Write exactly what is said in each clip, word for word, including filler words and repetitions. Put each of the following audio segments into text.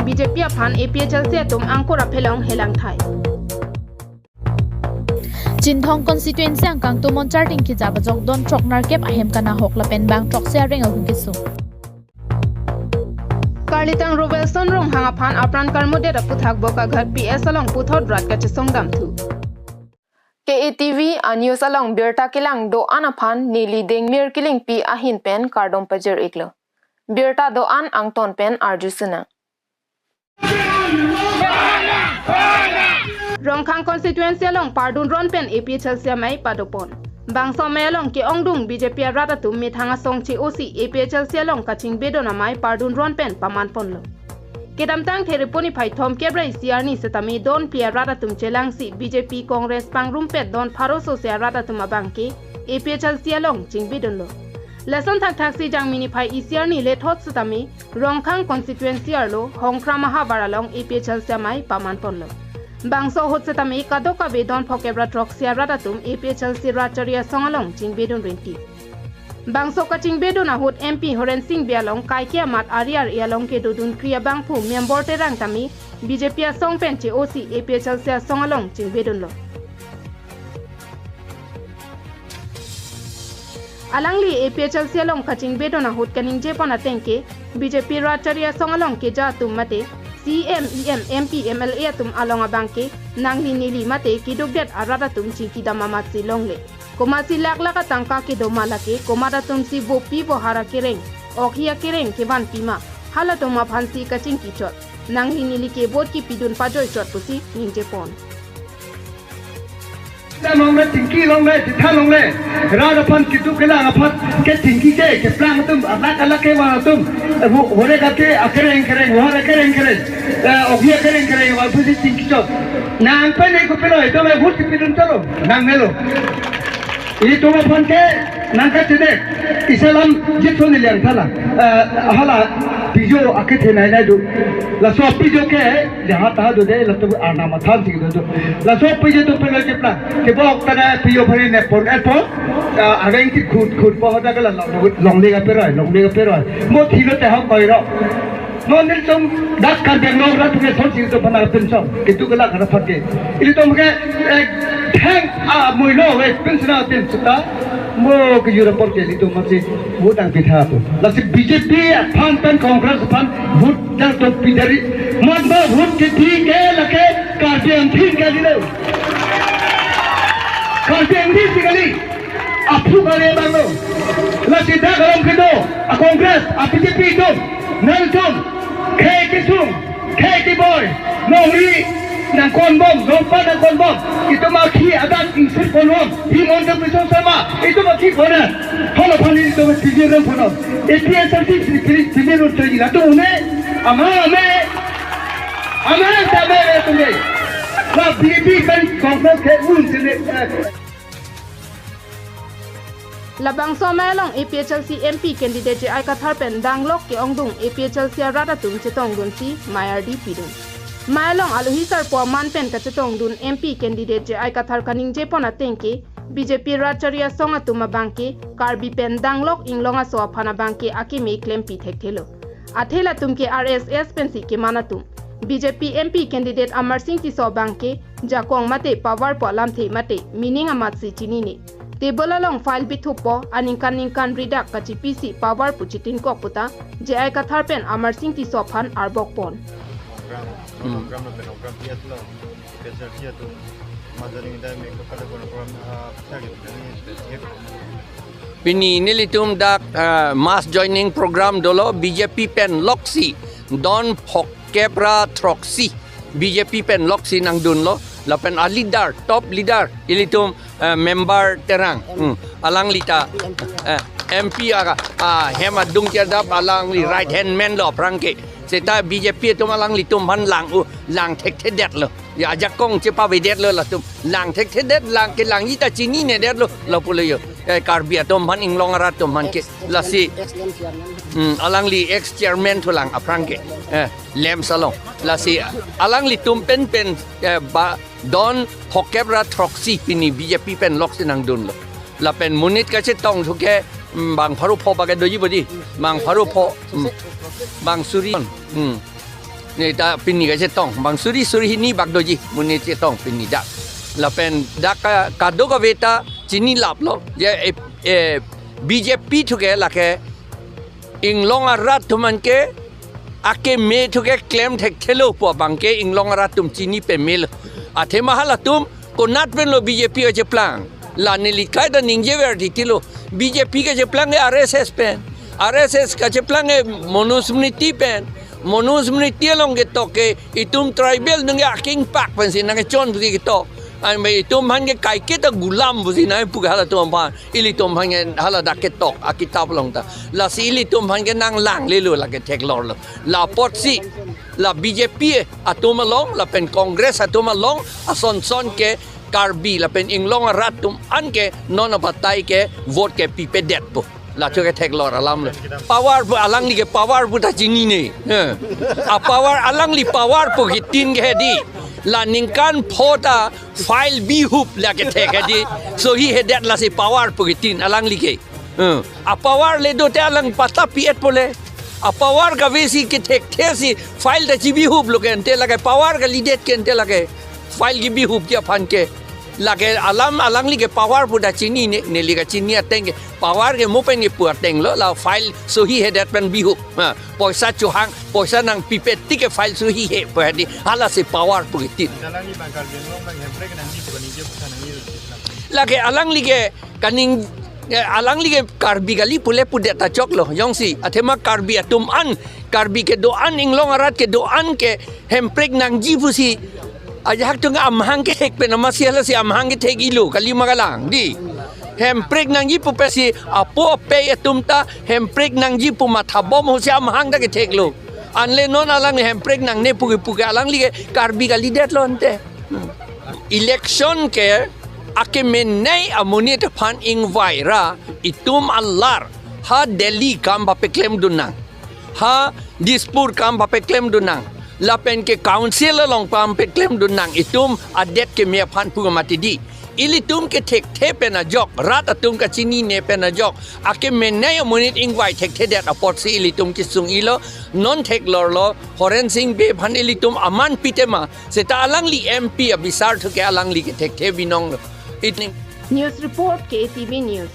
B J P aphan A P H L C atum angkur aphelong helang thai. Chinthong constituency angkang Tumon Charting kejap ajok don throk nerkep ahem kanahok lapen bang throksi areng ahut kesung. Karlitang Rovelson Ronghang aphan apran karmudet aputhak Bokaghat P S along puthot rat kachesong damthu. K A T V a-news along birta kelang do-an aphan neli Dengmir Killingpi ahin pen kardom pajir-iklo. Birta do-an angton pen arju sinang. Rongkhang constituency along pardun ron pen A P H L C amei padopon. Bangso amei along ke-ongdung B J P arat atum methang asong che-osi A P H L C along kachingbedun amei pardun ron pen pamanponlo. Kedamtang Thereponi phai thomkep ra isi arni setame don phli arat atum chelangsi B J P, Congress pangrumpet don pharo sose arat atum abangke A P H L C along chingbedunlo. Lason thakthaksi Jangmi niphai isi arni lethot setame Rongkhang constituency arlo Hongkra Mahabar along A P H L C amei pamanponlo. Bangso ahut setame kadokave don phokep ra throksi arat atum A P H L C rat chari asong along chingbedun rinti. Bangso kachingbedun ahut M P Horen Sing Bey along kaike amat ari ar-e along kedodunkri abangphu Membor Terang tame B J P asong pen che-osi A P H L C asong along chingbedunlo. Alangli A P H L C along kachingbedun ahut kaningjepon atengke B J P rat chari asong along keja atum mate C E M, E M, M P, M L A atum along abangke nangli neli mate kedukdet arat atum chingkidam amatsi longle. Komatsi lak lak atangka kedo ma lake, komat atumsi bopi bohar akereng, okhi akereng kevanpi ma, halatum aphansi kachingki chot. Nangli neli ke vote kepidun pajoi chot pusi ningjepon. Tha longle, tingki longle, titha longle. Rat aphan keduk kelang aphan kethingki ke, keplang atum, alak alak kevang atum. Eh, vo-, vore kake akereng kereng, vore kereng kereng. Eh, okhi akereng kereng, vang pusi tingki chot. Nang pen eko pelo, itum vote kepidun chotlo, nang melo. Itum aphan ke nangkachede, isa alam jitson iliang thala. Eh, hala pijo akethe nai nai do. Laso pijo ke jaha taha dode, latum arnam athan si kedo do. Laso pijo atum pelo keplang. Kebok tada pijo phari nepon epon. Ah, areng ti khut khut po hoda kala long, longle kaperoi, longle kaperoi. Mo thilo te hok koiro. Non nelitum dak Karbi Anglong rat ke thon si itum aphan pinchong. Keduk kelang arat aphan ke. Ilitum ke, eh, thang, ah, muilo we pinchong na tin seta. Mo kejut apor ke ilitum masi vote nangpitha pu. Lasi B J P aphan pen Congress aphan vote nangtum pidari. Mamba vote kethi ke lake Karbi Anglong ke dilo. Karbi Anglong si kali. Aphu kare abanglo. Lasi dak along kedo, a-Congress, a-B J P atum, nangtum, khei kesung, khei keboi, nongri nangkonbom, nongpa nangkonbom, itum akhi adat ingsir konbom, himon tum itum sama, itum akhi kona, holo phani itum pijir rem kono, A P H L C pijir, pijir rem choi latum une, ama ame, ama ame ame ame ame, la B J P pen Congress ke un sini, eh. Labangso amei along A P H L C M P candidate J I Kathar pen danglok ke-ongdung A P H L C arat atum chetongdunsi mei ardi pidun. Mei along alohi sarpo aman pen kachetongdun M P candidate J I Kathar kaningjepon atengke B J P rat chari asong atum abangke Karbi pen danglok inglong aso aphan abangke akeme klempi thekthelo. Athe latum ke R S S pensi keman atum. B J P M P candidate Amarsing Tisso abangke jakong mate power pu alamthe mate meaning amatsi chinine. Table along file bithupo, aningkan ningkan ridak kachipisi power pu chitinkok puta J I Kathar pen Amarsing Tisso aphan arbokpon. Program, Hmm. program lo, program P S lo, special siya tu, majaring dai me ko kada kono program, ah, siya gitu, ini special. Pini nelitum dak, ah, mass joining program dolo B J P pen loksi, don phokep ra throksi B J P pen loksi nangdunlo, lapen a-leader, top leader, ilitum, eh, member Terang, hmm, alangli ta, eh, M P aga, ah, hem adung tiar dap alangli right hand man lo aphrang ke. Seta B J P atum alanglitum aphan lang u, lang thekthedetlo. Ya, ajakong chepavedetlo latum. Lang thekthedet, lang kelangji ta chininedetlo, lapulo yo. Eh, Karbi atum aphan inglong arat atum aphan ke. Lasi, hmm, alangli ex chairman thulang aphrang ke. Eh, LAMPS along. Lasi, alanglitum pen pen, eh, ba, don phokep ra throksi pini B J P pen loksi nangdunlo. Lapen monit kachetongthu ke, mm, bang pharo pho bage doji bodi. Bang pharo pho, mm, bang suri. Mm. Ne ta pini kachetong, bang suri suri hini bak doji, monit chetong pini dak. Lapen dak ka, kadokave ta chini laplo, je, eh, eh, B J P thu ke lake inglong arat atum an ke akeme thu ke klem thekthelo pu abang ke inglong arat atum chini pemelo. Athema halatum konat penlo B J P kacheplang. La neli kaita ningjever titilo. B J P kacheplang ke R S S pen. R S S kacheplang ke Manusmriti pen. Manusmriti along ketok ke itum tribal nung ke akengpak pensi nangkechon pusi ketok. Anme itum aphan ke kaike ta gulam pusi nangpu ke halatum aphan. Ilitum aphan ke hala dak ketok akitap along ta. Lasi ilitum aphan ke nanglanglelo, lake theklorlo. La apotsi, la B J P atum along, lapen Congress atum along, asonson ke Karbi, lapen inglong arat atum an ke non abatai ke vote ke pipedetpo. La cho ke theklor alamlo. Power pu alangli ke power pu ta chinine. Eh. A power alangli power pu kitin ke hedi. La ningkan pho ta file bihup la kethek hedi. Sohi hedet lasi power pu kitin alangli ke. Eh. A power le do te alang pata pi-etpo le. A power kavesi kethekthe si file ta chibihuplo ke ante lake power kalidet ke ante lake. File kebihupji aphan ke. Lake alam alangli ke power pu ta chinine, neli kachini ateng ke power ke mo pen kepu atenglo, la file sohi hedet pen bihup. Ha, poisa chohang, poisa nangpipet tik ke file sohihe pu hedi, halasi power pu kitin. Alangli abang Karbi Anglong abang hemprek nangji pu kaningje pu tha nangji. Lake alangli ke kaning, eh, alangli ke Karbi kali pule pudet ta choklo, jongsi, athema Karbi atum an, Karbi kedo-an inglong arat kedo-an ke hemprek nangji pusi. Ajahak tung amahang kethek pen amatsi halasi amahang kethek-ilo, kalima kalang, di. Hemprek nangji pu pensi apo apei atum ta hemprek nangji pu mathabom hosi amahang ta ketheklo. Anle non alang hemprek nangne pu ke pu ke alangli ke Karbi kalidetlo ante. Hmm. Election ke akemenei amonit aphan ingvai ra itum alar ha Delhi kam papeklemdun nang. Ha Dispur kam papeklemdun nang. Lapen ke council along kam peklemdun nang itum adet keme aphan pu mati di. Ilitum kethekthe pen ajok, rat atum kachinine pen ajok, akemenei amonit ingvai thekthedet apotsi ilitum kesung-ilo, non theklorlo, Horen Sing Bey aphan ilitum aman pitema, seta alangli M P abisar thu ke alangli kethekthe binonglo. Itning. News report, K A T V News.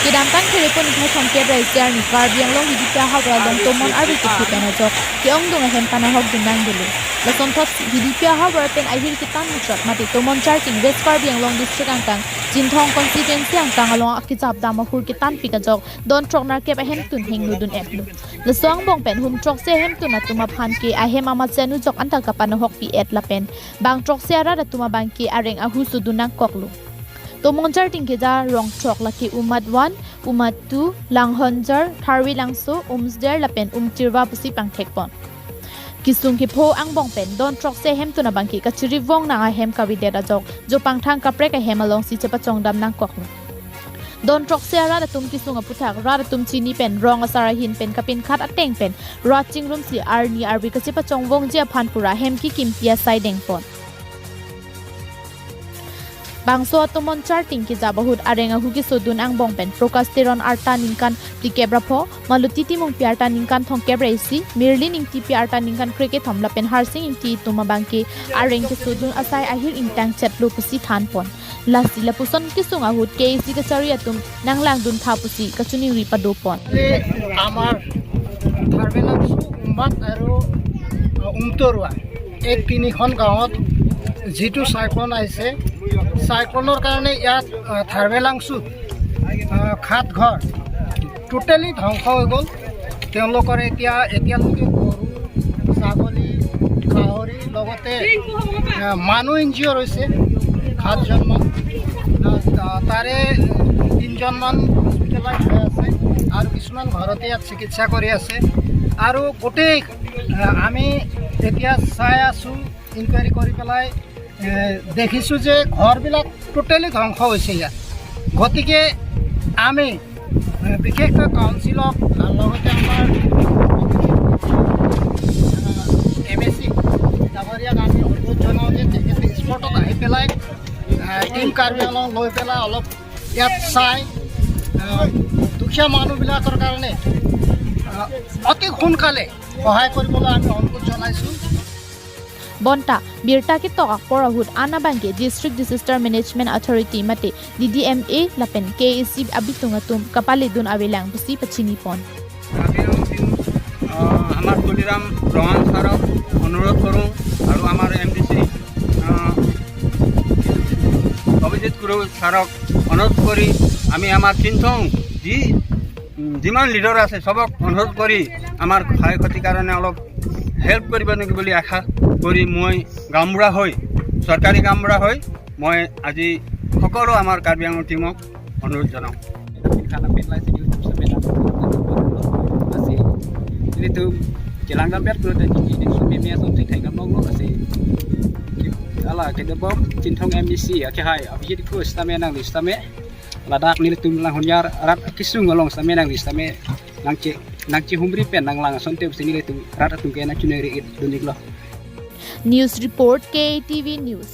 Kedamtang Pherepon niphai thomkep ra isi arni Karbi Anglong Hidipi ahavar along tomon arve kethe pen ajok ke-ongdung ahem panahokdun nangdelo. Lasonthotsi Hidipi ahavar pen ahir ketan muchot mate Tomoncharting West Karbi Anglong District angkang Chinthong Constituency angkang along akejapdam ahur ketanpik ajok don throk nerkep ahemtun hengnodun-etlo. Laso angbong pen hum throksi ahemtun atum aphan ke ahem amatsi anujok anta kapanahokpi-et lapen bang throksi arat atum abang ke areng ahu sodun nangkoklo. Tomoncharting keja rong throk lake Umat one, Umat two, Langhonjar, Tharwelangso, Umsder lapen Umtirwa pusi pangthekpon. Kesung kepho angbong pen don throksi ahemtun abang ke kachirivong nang ahem kavedet ajok jo pangthang kaprek ahem alongsi chepachongdam nangkoklo. Don throksi arat atum kesung aphuthak rat atum chini pen rong asar ahin pen kapinkhat ateng pen rat chingrumsi arni arve kachepachongvongji aphan pura hem kekimpi asai dengpon. Bangso Tomoncharting kejap ahut areng ahu kesodun angbong pen Prakash Teron arta ningkan phlikep ra pho, Maloti Timungpi arta ningkan thomkep ra isi, Mirlin Ingtipi arta ningkan krekethom lapen Harsing Ingti atum abang ke areng kesodun asai ahir ingtangchetlo pusi thanpon. Lasi lapuson kesung ahut K A A C kachari atum nanglangdun tha pusi kachiningri padopon. আমাৰ থাৰ্বেলাংচু, উমাত আৰু, আ, উমটৰুৱা, এই তিনিখন গাঁৱত যিটো চাইক্লন আহিছে, চাইক্লনৰ কাৰণে ইয়াত, আ, থাৰ্বেলাংচু, আ, সাত ঘৰ টোটেলি ধ্বংস হৈ গ'ল। তেওঁলোকৰ এতিয়া, এতিয়ালৈকে গৰু, ছাগলী, গাহৰি লগতে, আহ, মানুহ ইনজিয়ৰ হৈছে সাতজনমান। আহ, তাৰে তিনিজনমান হস্পিটেলাইজ হৈ আছে। আৰু কিছুমান ঘৰতে ইয়াত চিকিৎসা কৰি আছে। আৰু গোটেই, আহ, আমি এতিয়া চাই আছো, ইনকুৱাৰী কৰি পেলাই, এ, দেখিছো যে ঘৰবিলাক টোটেলি ধ্বংস হৈছে ইয়াত। গতিকে আমি, এ, বিশেষকৈ কাউন্সিলক, আহ, লগতে আমাৰ, আহ, এম এ চি ডাঙৰীয়াক আমি অনুৰোধ জনাওঁ যে তেখেতে স্পটত আহি পেলাই, আহ, টিম কাৰ্বি আংলং লৈ পেলাই অলপ ইয়াত চাই, আহ, দুখীয়া মানুহবিলাকৰ কাৰণে, আহ, অতি সোনকালে সহায় কৰিবলৈ আমি অনুৰোধ জনাইছোঁ। Bonta birta ketok apor ahut an abangke District Disaster Management Authority mate D D M A lapen K A C abitung atum kapaledun avelang pusi pachini pon. আমি, আহ, আমাৰ তুলিৰাম ৰংহাং ছাৰক অনুৰোধ কৰোঁ আৰু আমাৰ এম ডি চি, আহ, অভিজিত কুৰুং ছাৰক অনুৰোধ কৰি আমি আমাৰ চিনথং যি, উম, যিমান লিডাৰ আছে সবক অনুৰোধ কৰি আমাৰ ক্ষয় ক্ষতিৰ কাৰণে অলপ হেল্প কৰিব নেকি বুলি আশা কৰি মই গাঁওবুঢ়া হৈ, চৰকাৰী গাঁওবুঢ়া হৈ মই আজি সকলো আমাৰ কাৰ্বি আংলং টিমক অনুৰোধ জনাওঁ। Karena pin lain sini untuk sampai nang. Masih. Nelitum jelang dampet kalau tadi ini sumi mia sonti thai kan nong lo masih. Ala ke debom Chinthong M D C ya ke hai. Abis itu sitame nangli sitame. Ladak nelitum lang honyar rat kesung along sitame nangli sitame. Nangche, nangchehumri pen nanglang asonte pusi nelitum rat atum ke nangchuneri dun-iklo. News report, K A T V News.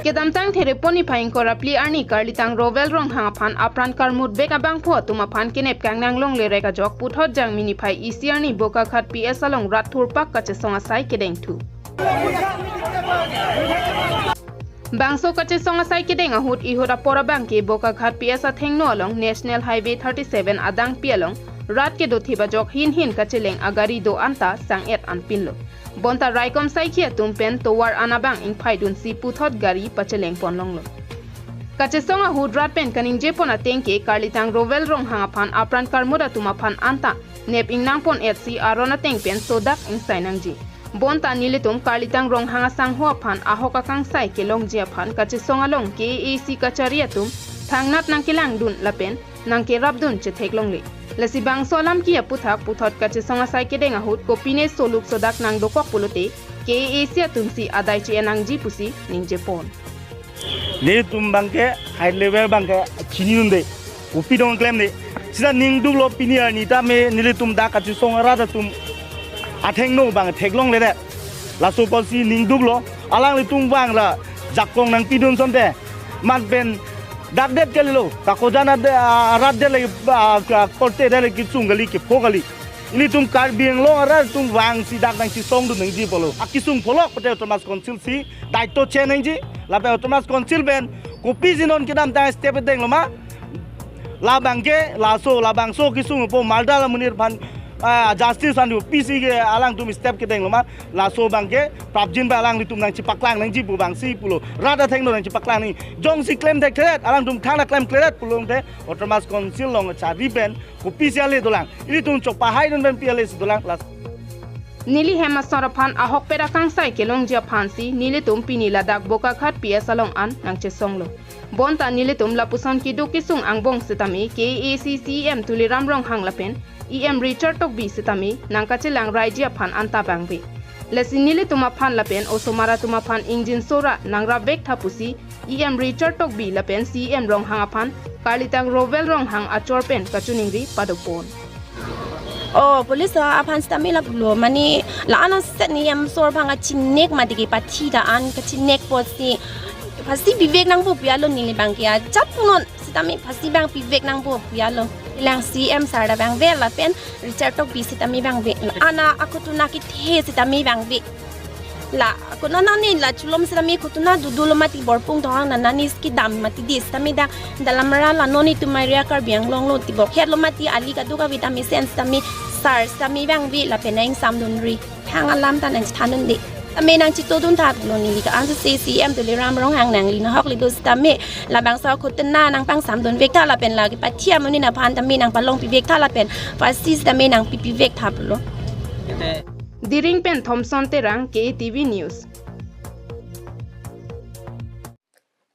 Kedamtang Therepo niphai ingkoi ra phli arni Karlitang Rowel Ronghang aphan apran karmut bek abangphu atum aphan kenep kangnang longlerek ajok puthot Jangmi niphai isi arni Bokakhat P S along rat thurpak kachesong asai kedengthu. Bangso kachesong asai kedeng ahut ihut apor abangke Bokakhat P S athengno along National Highway thirty-seven adangpi along rat kedothip ajok hin hin kacheleng agari do anta sang-et anpinlo. Bonta raikom saikhi atum pen tovar an abang ingphaidunsi puthot gari pacheleng pon longlo. Kachesong ahut rat pen kaningje pon ateng ke Karlitang Rowel Ronghang aphan apran karmut atum aphan anta nep ingnang pon-etsi aron ateng pen sodak ingsai nangji. Bonta nelitum Karlitang Ronghang asangho aphan ahok akangsai kelongji aphan kachesong along K A A C kachari atum thangnat nangkelangdun lapen nangkerapdun chetheklongle. Lasi bangso alam ke aputhak puthot kachesong asai kedeng ahut kopine soluk sodak nangdokok pulote K A A C atumsi adai che-en nangji pusi ningje pon. Nelitum abangke high level abangke chinidunde. Kopi dong klemde. Sita ningduklo pini arni tame nelitum dak kachesong arat atum athengno abang theklongledet. Laso apotsi ningduklo alanglitum abang la jakong nangpidun asonte. Man pen dak det kalilo. Kakojan ad-, ah, arat det lagi, ah, ka-, korte det lagi kesung kali kepho kali. Ilitum Karbi Anglong arat atum vangsi dak nangchesongdun nangji pulo. Akesung pholok pute Autonomous Council si daito che nangji. Lapen Autonomous Council pen kopisi non kedamtang step denglo ma. Labangke laso labangso kesung po mardar amonit aphan, ah, justice andu pisi ke alangtum step kedenglo ma. Laso abangke prapjin ba alanglitum nangchepaklang nangji pu vangsi pulo. Rat athengno nangchepaklang nangji. Jongsi klem thekthedet alangtum thangta klemkledet pulote Autonomous Council along chari pen kopisi ale dolang. Ilitum chokpahaidun pen pi ale si dolang. Last. Neli hem asor aphan ahokpet akangsai kelongji aphansi nelitum pini ladak Bokakhat P S along an nangchesonglo. Bonta nelitum lapuson keduk kesung angbong sitame K A A C C E M Tuliram Ronghang lapen E M Richard Tokbi sitame nangkachelang raiji aphan anta bangve. Lasi nelitum aphan lapen osomar atum aphan ingjinso ra nangrapvek tha pusi E M Richard Tokbi lapen C E M Ronghang aphan Karlitang Rowel Ronghang achor pen kachiningri padopon. Oh, police aphan sitame lapulo, mane la-an aset ni E M asor abang kachinek mati kepathi ta an kachinek apotsi phasi pivek nangpo pu alo neli abangke ajat punon sitame phasi abang pivek nangpo pu alo. Lang C E M sir ta bangve lapen Richard Tokbi sitame bangve. Ana akutuna kethe sitame bangve. La, konat nani la chulom sitame kutuna dudulo mati borpung tohang na nani ski dam mati di sitame dak dalamra la noni tumai ria Karbi Anglong lo tibok hetlo mati ali kaduk avi tame sen sitame sar sitame bangve lapen nang samdunri. Thang alam ta nangchethandunde. Tame nangchetodun tha lo neli ka-an si C E M Tuliram Ronghang nangli nahok lido sitame labangso kutuna nangpangsamdunvek tha lapen la kepathi amonit aphan tame nangpalongpivek tha lapen phasi sitame nangpipivek tha pulo. Diring pen Thompson Terang, K A T V News.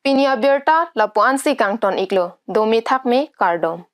Pini abirta lapu-ansi kangton iklo, dome thakme kardom.